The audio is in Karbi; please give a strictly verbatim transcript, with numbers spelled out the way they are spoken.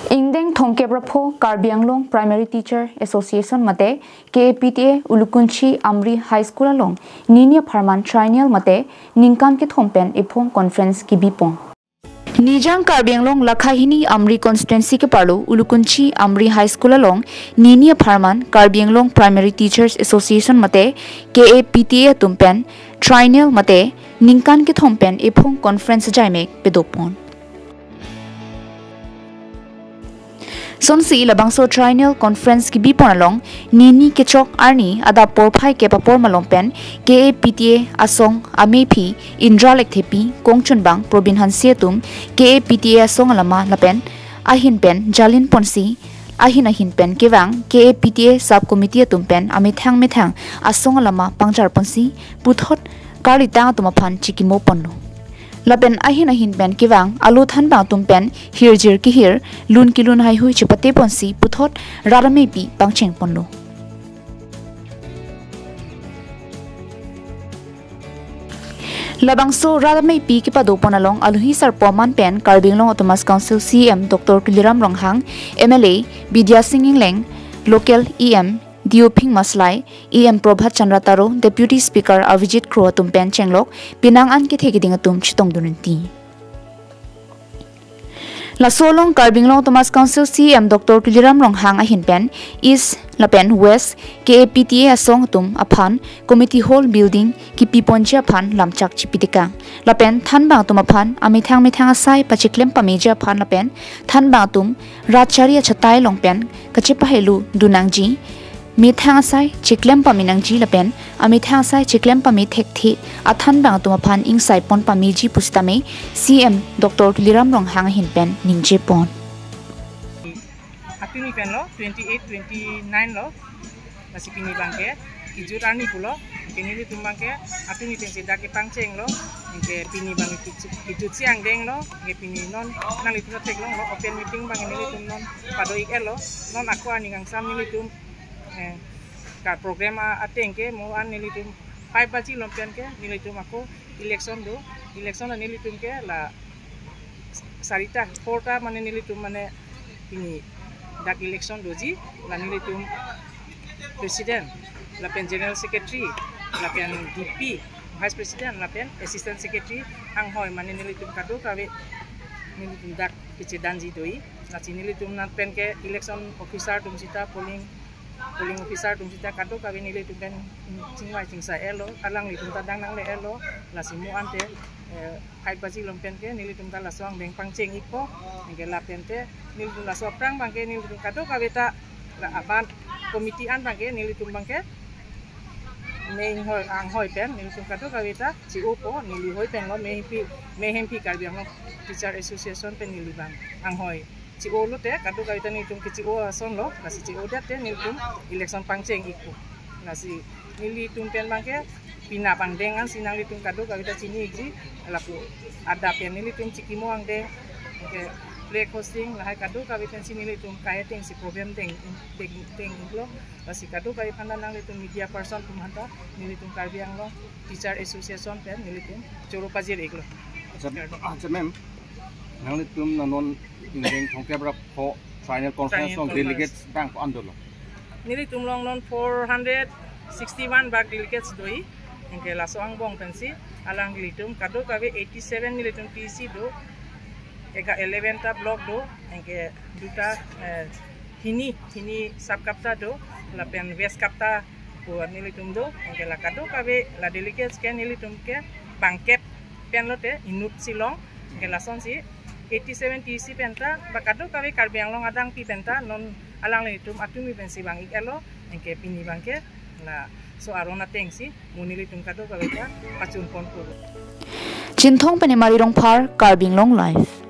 Ingdeng thomkep ra pho Karbi Anglong Primary Teacher Association mate K A P T A Ulukunchi Amri High School along nini apharman triennial mate ningkan kethom pen ephong conference kebipon. Nijang Karbi Anglong lakha hini Amri constituency keparlo Ulukunchi Amri High School along nini apharman Karbi Anglong Primary Teachers Association mate K A P T A atum pen triennial mate ningkan kethom pen ephong conference jaimek pedopon. Sonsi labangso triennial conference kebipon along nini kechok arni adap porphai kep apor malom pen K A P T A asong amephi Indra Lekthepi, kongchunbang Probin Hanse atum K A P T A asong alama lapen ahin pen jalin ponsi ahin ahin pen kevang K A P T A sub committee atum pen amethang methang asong alama pangjar ponsi puthot karlitang atum aphan chikimo ponlo. Lapen ahin ahin pen kevang alo thanbang atum pen hirjir kehir, lun kelun haihui chepate ponsi puthot rat amepi pangcheng ponlo. Labangso rat amepi kepadopon along alohi sarpo aman pen Karbi Anglong Autonomous Council C E M Doctor Tuliram Ronghang, M L A Bidya Sing Engleng, local E M Diophing Maslai, E M Prabhat Chandra Taro, Deputy Speaker Avijit Kro atum pen chenglok penang an kethe keding atum chetongdun rinti. Laso along Karbi Anglong Autonomous Council C E M Doctor Tuliram Ronghang ahin pen East lapen West K A P T A asong atum aphan Committee Hall Building kepiponji aphan lamchak chipitekang. Lapen thanbang atum aphan amethang methang asai pachiklem pameji aphan lapen thanbang atum rat chari achatai along pen kachepahelu dun nangji. Methang asai chiklem pame nangji lapen amethang asai chiklem pame thekthe athanbang atum aphan ingsai pon pameji pusitame C E M Doctor Tuliram Ronghang ahin pen ningjepon. Apini pen lo, twenty eight, twenty nine lo, lasi pini abangke kejut arni pulo, pini nelitum abangke apini pensi dak kepangcheng lo, anke pini abang kejut, kejut si angdeng lo, anke pini non nanglitum theklonglo, open meeting abang nelitum non pado-ik-etlo, non ako arni kangsam nelitum eh, ka program a-, ateng ke mo an nelitum five baji along pen ke nelitum ako election do, election a nelitum ke la sarita, four ta mane nelitum mane pini dak election doji, la nelitum president, lapen general secretary, lapen D P, vice president, lapen assistant secretary anghoi mane nelitum kadokave nelitum dak kechedanji doi. Lasi nelitum nat pen ke election officer atum sita, polling, polling officer atum sita kadokave nelitum pen chingvai chingsa-etlo, alanglitum ta dang nangle-etlo, lasi mo ante, eh, five baji along pen ke nelitum ta laso angdeng pangcheng-ikpo, anke lapen te nelitum laso aphrang abangke nelitum kadokave ta la aban committee an abangke nelitum abangke mei anghoi, anghoi pen nelitum kadokave ta che-opo, neli hoi pen lo, mei hempi, mei hempi Karbi Anglong Teacher Association pen neli abang anghoi che-olo te kadokave ta nelitum keche-o ason lo, lasi che-odet te nelitum election pangcheng-ikpo. Lasi nelitum pen abangke penap angdeng ansi nanglitum kadokave ta chini-ikji, lapu adap pen nelitum chikimo angdeng, anke flag hoisting, lahai kadokave pensi nelitum kai atengsi program deng, deng, deng-iklo. Lasi kadokave aphan ta nanglitum media person atum aphan ta nelitum Karbi Anglong Teacher Association pen nelitum choro pajir-iklo. Acha, acha ma'am, nanglitum non ingdeng thomkep ra pho triennial conference along delegates bang ko-an dolo? Nelitum along non four hundred sixty-one bak delegates doi, anke laso angbong pensi alanglitum kadokave eighty-seven nelitum T C do, ega eleven ta block do, anke duta, eh, hini, hini sub KAPTA do, lapen West KAPTA pu nelitum do, anke la kadokave la delegates ke nelitum ke bangkep pen lote inut si long, anke lasonsi eighty-seven T C pen ta, ba kadokave Karbi Anglong adangpi pen ta, non alanglitum atumi pensi vang-ik-etlo, anke pini abangke laso aron atengsi mo nelitum kadokave ta pachun ponpo. Chinthong pen Emari Rongphar, Karbi Anglong Live.